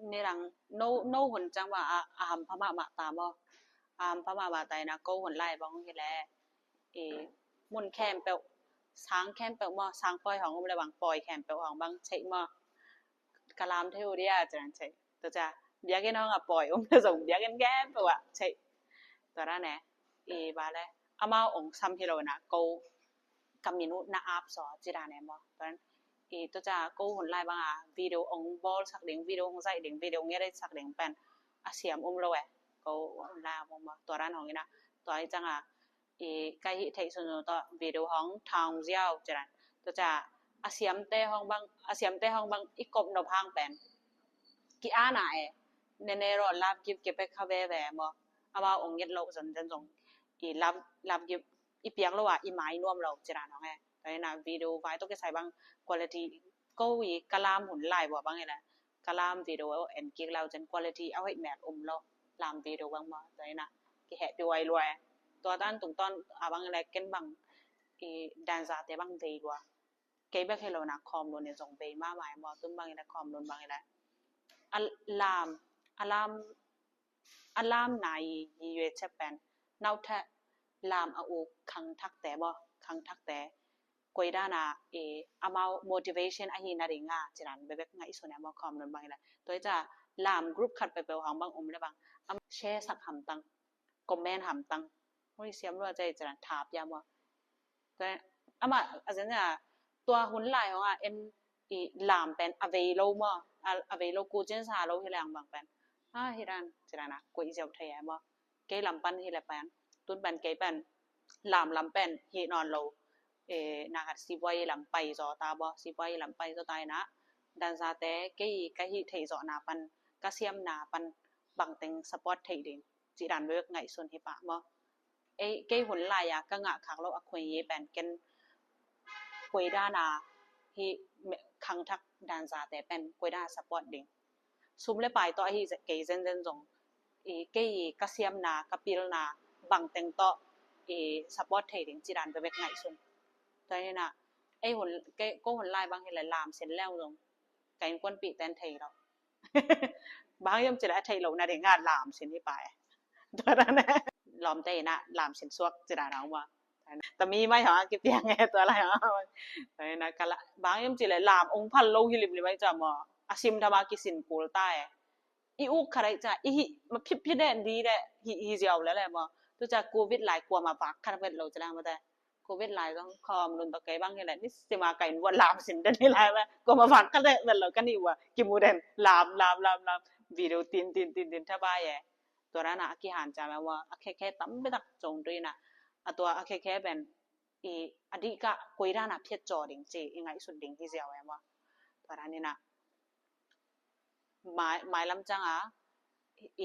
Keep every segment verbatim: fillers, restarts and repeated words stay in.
Nidang no no hun ciang bang a hampha mahmah ta maw? A hampha mahmah ta ina, ko hun lai bang hi leh i mun khempeuh, sang khempeuh maw, sang pawi hong um le bang pawi khempeuh hong bang theih maw? Ka lam thei uh dia, ciang theih. Tua ciang biakinn hong a pawi um le zong biakinn khempeuh ah theih. Tua dan e, i ba le amau ong sam hi lo na, ko ka min uh na ap zaw ci dan e maw? Tua dan i tua ciang ko hun lai bang a video ong bawl sak ding, video ong zaih ding, video ong ngerai sak ding pen a siam um lo e. Ko hun lai a bang maw, tua dan hong ina, tua i ciang a i ka hih theih sunsun tawh video hong thang ziau ci dan. Tua ciang a siamte hong bang, a siamte hong bang i kop nop hang pen ki ana e, nene ro lap gip ki pek kha veve maw? Amau ong nget lo zanzan zong i lap lap gip i piak lo a i mai nuam lo ci dan hong e. Tua ina video vai tawh kisai bang quality, ko i ka lam hun lai bua bang i le ka lam video en kik lau cin quality a hoih mel um lo, lam video bang maw? Tua ina kihehpih huai lua e. Tua dan tungtawn a bang i le ken bang i danzate bang vei lua. Kei bek hi lo na, khawm lun i zong vei mahmah i maw? Tun bang i le khawm lun bang i le a lam, a lam, a lam na i i yue cep pen nautheh lam a uk khangthakte maw? Khangthakte koi dan a i amau motivation ahi na ding a ci dan bekbek ngaihsun e maw? Khawm lun bang i le tua i ciang lam group khat peuhpeuh hong bang um le bang amau share sak hamtang, comment hamtang, hoi siam lua cai ci dan tha pia maw? Tua amah a zen a tua hun lai hong a en i lam pen a vei lo maw? A vei lo, ku cin sa lo hi leng bang pen a hi dan ci dan a koih ziau thei e maw? Kei lam pan hi le pen, tun pen kei pen lam lam pen hi nawn lo. E, na khat sipuai lam pai zaw ta baw, sipuai lam pai zaw ta ina danzate kei ka hih theih zawh na pan, ka siam na pan bangteng support theih ding ci dan bek ngaihsun hi pah maw? Ei, kei hun lai a ka ngah khak lo a khuai i pen ken koi dan a hih khangthak danzate pen koi dan a support ding, sum le pai tawh ahi kei zenzen zong i kei i ka siamna, ka pilna bangteng tawh i support thei ding ci dan bekbek ngaihsun. Tua hi na, ei hun, kei, ko hun lai bang hi le lam sin leng zong ka innkuanpihte in thei lo. Bang hiam ci le a theih lo na ding a lam sin hi pai. Tua dan e lawmte ina lam sin suak ci dan a um a. Tami mai hong a kipiang e tua lai hong a. Tua ina ka la, bang hiam ci le lam ong phal lo hi limlim ai ca maw? A sim thama kisin kul ta e. I uk khat ai ca, i hih ma phiphi den di de hi, hi ziau le le maw? Tu ca covid lai kuama vak khat vet lo ci le maw te. Covid lai zong khawm lun tawh kei bang hi le ni sima ka in vua lam sin den hi lai maw? Kuama vak khat vet lo ka ni vua kimu den lam, lam, lam, lam. Video tin, tin, tin, tin tha bai e. Tua dan a a kihan ca mah ua a khekhe tampi tak cong tu ina, a tua a khekhe pen i a dih kah koi dan a phiat caw ding ci i ngaihsut ding hi ziau e maw? Tua dan ina mai, mailam ciang a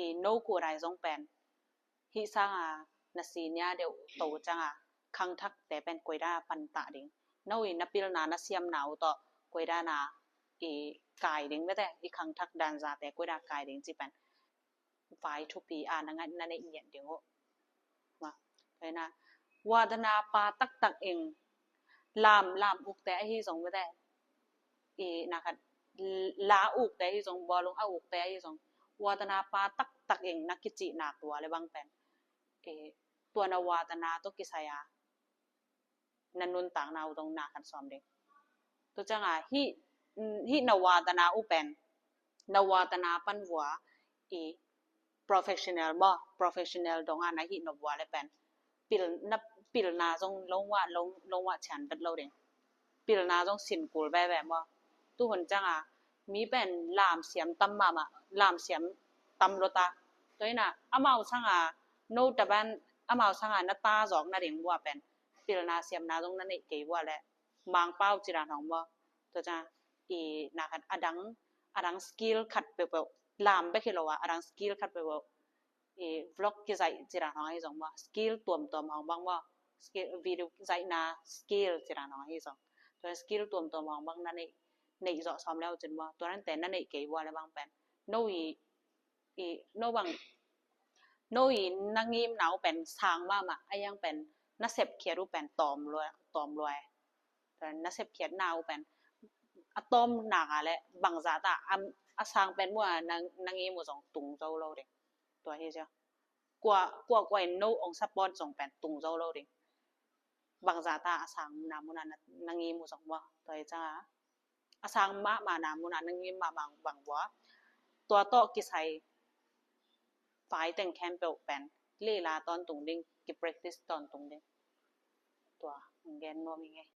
i no kudai zong pen hih sang a na senior deuh to ciang a khangthakte pen koi dan a pantah ding, no i na pilna na siamna uh tawh koi dan a i kai ding bete, i khangthak danzate koi dan a kai ding ci pen vai thupi a na ngat na neih ngiat ding uh. Ma, tua ina, wadana pa taktak ing lam, lam ukte ahi zong bete, i na khat la ukte ahi zong, bawlung a ukte ahi zong, wadana pa taktak ing na kicih nak tua le bang pen i tua na wadana tawh kisai a na nuntakna uh dong na kan sawm ding. Tu ciang a hih, hih na wadana uh pen na wadana pan vua i professional maw, professional dong a na hih na vua le pen pil, na pilna zong longwa, long, longwa cian vet lo ding. Pilna zong sin kul veve maw? Tu hun ciang a mi pen lam siam tam mahmah, lam siam tam lo ta. Tua ina amau sang a no taban, amau sang a na ta zawk na ding vua pen pilna siamna zong na neih kei vua le mangpau ci dan hong maw? Tua ciang i na khat adang, adang skill khat peuhpeuh, lam bek hi lo a adang skill khat peuhpeuh i vlog kizaih ci dan hong ahi zong maw? Skill tuamtuam hong bang maw? Skill, video zaihna skill ci dan hong ahi zong, tua skill tuamtuam hong bang na neih, neih zawh sawm leu cin maw? Tua nante na neih kei vua le bang pen no i i no bang no i na ngimna uh pen sang mahmah, a yang pen na sepkhiat uh pen tawm lua, tawm lua e. Na sepkhiatna uh pen a tawm nak a le bangzah ta a a sang pen muh a nang, nang i muh zong tung zo lo ding. Tua hi sia. Kua, kua, kua in no ong support zong pen tung zo lo ding. Bangzah ta a sang na mun a nang i muh zong muh. Tua hi cia. A sang mahmah na mun a nang i mahmah bang bua. Tua tawh kisai pai teng khempeuh pen lila tawntung ding, ki practice tawntung ding. Tua, gen nuam i ngei.